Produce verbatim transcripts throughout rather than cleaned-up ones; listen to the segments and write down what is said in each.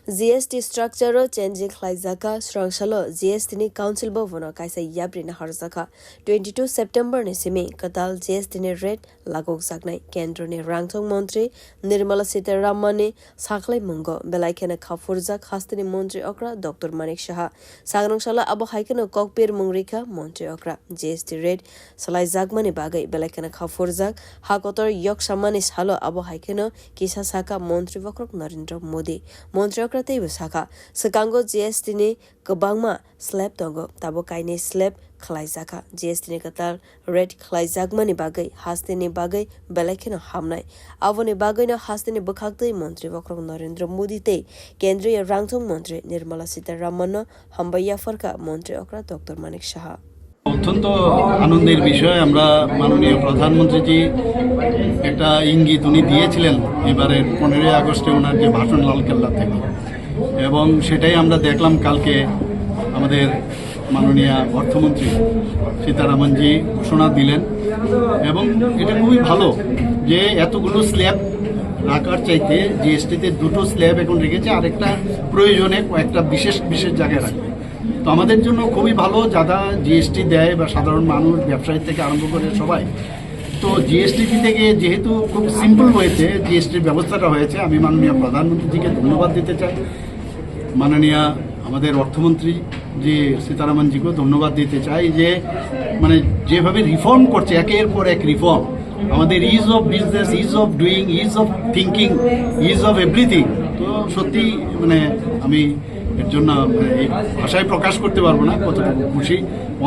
G S T structure o changing khlaijak kha, swrang salo G S T ni council bo bono kaisa yapri naharjak kha. Twenty two September ni simi kwtal G S T ni rate lagokjaknai. Kendro ni rangthong montri Nirmala Sitharaman ni sakhlai mungo belai kheno khaphurjak hasteni montri okra Doctor Manik Saha. Sagrang salo abo hai kheno kokpir mung rikha montri okra G S T rate salaijakmani bagwi belai kheno khaphurjak. Ha kotor yok samani salo abo hai kheno kisa saka montri bokhorok Narendra Modi. Montri okra teibo sakha, swkango G S T ni kwbangma slab tongo, tabuk kainwi slab khlaijakha. G S T ni kwtal rate khlaijakmani bagwi, hasteni bagwi belai kheno hamnai. Aboni bagwino hasteni bwkhaktwi montri bokhorok Narendra Modi tei kendriya rangthong montri Nirmala Sitharaman no hambai yapharkha montri okra Doctor Manik Saha. অত্যন্ত আনন্দের বিষয়। আমরা মাননীয় প্রধানমন্ত্রীজি একটা ইঙ্গিত উনি দিয়েছিলেন এবারে পনেরোই আগস্টে ওনার যে ভাষণ লালকেল্লা থেকে, এবং সেটাই আমরা দেখলাম কালকে আমাদের মাননীয় অর্থমন্ত্রী সীতারামনজি ঘোষণা দিলেন। এবং এটা খুবই ভালো যে এতগুলো স্ল্যাব রাখার চাইতে জিএসটিতে দুটো স্ল্যাব এখন রেখেছে, আর একটা প্রয়োজনে কয়েকটা বিশেষ বিশেষ জায়গায় রাখবে। তো আমাদের জন্য খুবই ভালো, যারা জিএসটি দেয় বা সাধারণ মানুষ, ব্যবসায়ী থেকে আরম্ভ করে সবাই। তো জিএসটি দিতে গিয়ে যেহেতু খুব সিম্পল ওয়েতে জিএসটির ব্যবস্থাটা হয়েছে, আমি মাননীয় প্রধানমন্ত্রীজিকে ধন্যবাদ দিতে চাই, মাননীয় আমাদের অর্থমন্ত্রী যে সীতারামনজিকেও ধন্যবাদ দিতে চাই যে, মানে, যেভাবে রিফর্ম করছে, একের পর এক রিফর্ম, আমাদের is of business, is of doing, is of thinking, is of everything. তো সত্যি, মানে, আমি এর জন্য, মানে, এই ভাষায় প্রকাশ করতে পারবো না কতটুকু খুশি।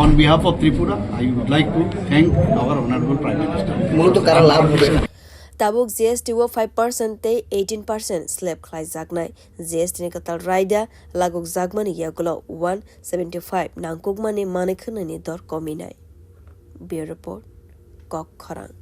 On behalf of Tripura, I would like to thank our honorable Prime Minister. মূলত কারা লাভ হবে? Tabuk G S T o five percent tei eighteen percent slab khlaijaknai. G S T ni kwtal raida lagokjakmani yagulo one seventy five nangkukmani manwi khwnani dor kominai. Bureau Report, Kok Khorang.